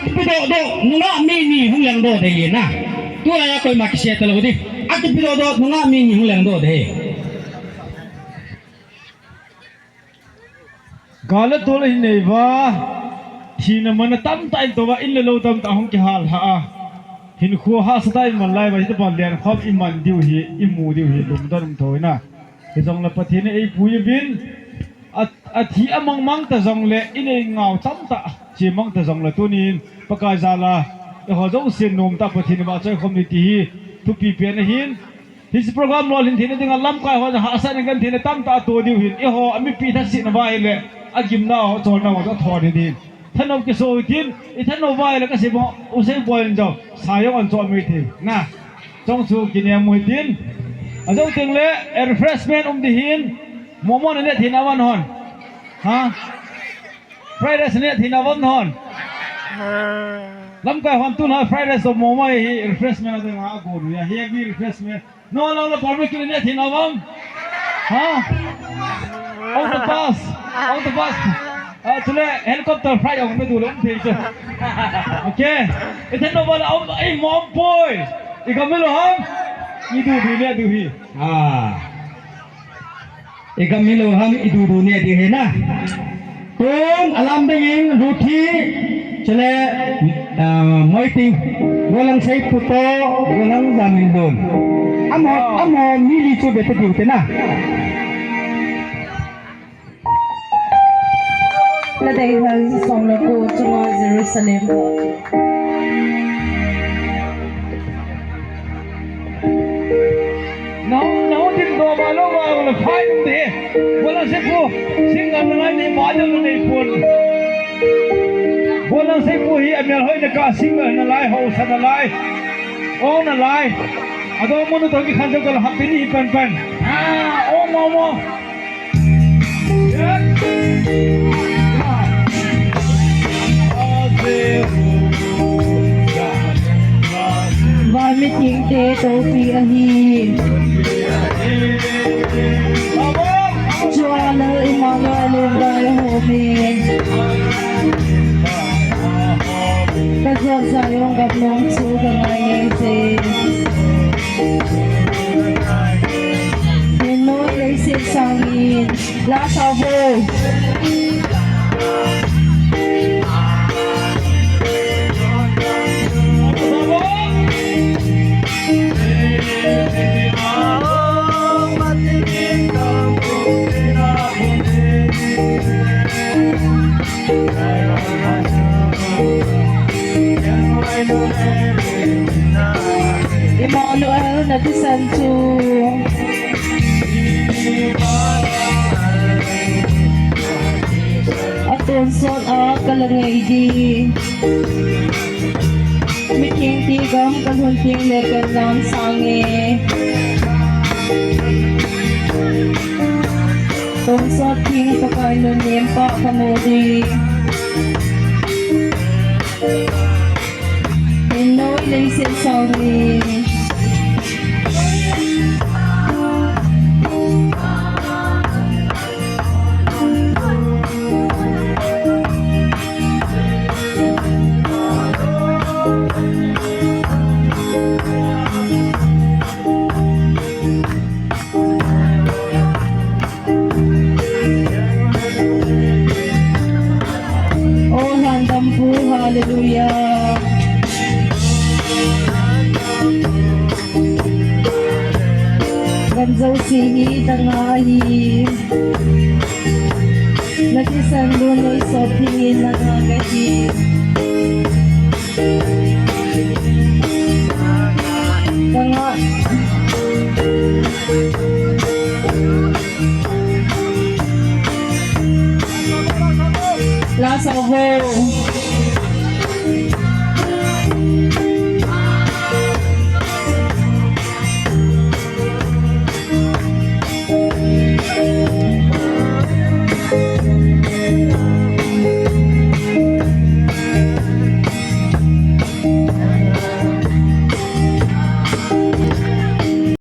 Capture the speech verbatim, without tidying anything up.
Kipedoh doh, nungah mi ni hung lengdoh ding ahi na. Tua koima kisei talou ding. Akipedoh doh, nungah mi ni hung lengdoh ding ahi. Gal le tol ahin nei uva, thina mana tamtah in tou uva, in le lou tamtah hung kihal lha a. Hinkho hahsatah in man lai uva, hitobang lenkhom i man diu hi, i mu diu hi, lungdon um thou ahi na. Hijongle Pathen in eipui uvin, a, athi amang mang ta jongle, in eingao tamtah, che mang ta jongle tunin, Pakai jal a, eiho jousen nomtah Pathen in vahchoi khom in ti hi, thupi pen ahin, Hiche program lolhin theina dinga lamkai hon hahsatna gentheina tamtah ato diu ahin, eiho a mipi thasetna uva ahile, agimna ho, acholna ho, athon hi ding. Thanop kiso hitin, i thanop uva ahile kasei bang, u Seiboi in jong, sa jong ahin cho mai thei. Na, chong chu kinem u hitin. Ajou tengle, eh, refreshment um ding ahin, momo naneh theina uvam hon. Ha? Fried rice naneh theina uvam hon. Lamkai hon tuna fried rice toh momo hi refreshment a dinga agon u ahi, heavy refreshment. No, no, no, barbecue naneh theina uvam. Ha? Octopus. Octopus. Ah, chule helicopter fry jong me diu le um thei chu. Okay. I thanop uva le um, ei, mo um poi. I gam milou ham? I dudu neh diu ahi. Ah. I gam milou ham, i dudu neh diu ahi na. Tun, alam dingin, Ruthi, chule, ah, Moiting, Golang Seipu toh, Golang Jaminlun. Amaho, amaho mi li chu be ta diu ahi na. Ladei hal song le ko chunga Jerusalem. Nau, nau din do ba lo ba le phai um de. Golang Seipu, sing gam nalai nei ba jong nei pon. Golang Seipu hi amel hoina kah sing nalai, hausa nalai. Ong nalai. Adong mun toh kikhen jong kal hap ni pan pan. Ah, ong mo mo. Van mithengte toupi ahi. Chua Lal Immanuel in vaihom in. Ka jot Zion gamnom chu ka ngai ngei e. Min noi leiset sangin. La sa vo. Immanuel, na thisan chu. Atonsot a ka la ngei ding. Mithengte gam ka lhun teng le ka lam sang e. Tonsot theng Pakai nunnem pa ka mu ding. Min noi leiset sangin. O lhandampu, hallelujah. Gam jouse hi tanga ahi. Na thisan lhun noi sot thengin na ngah ahi. Ka ngah. La sa vo.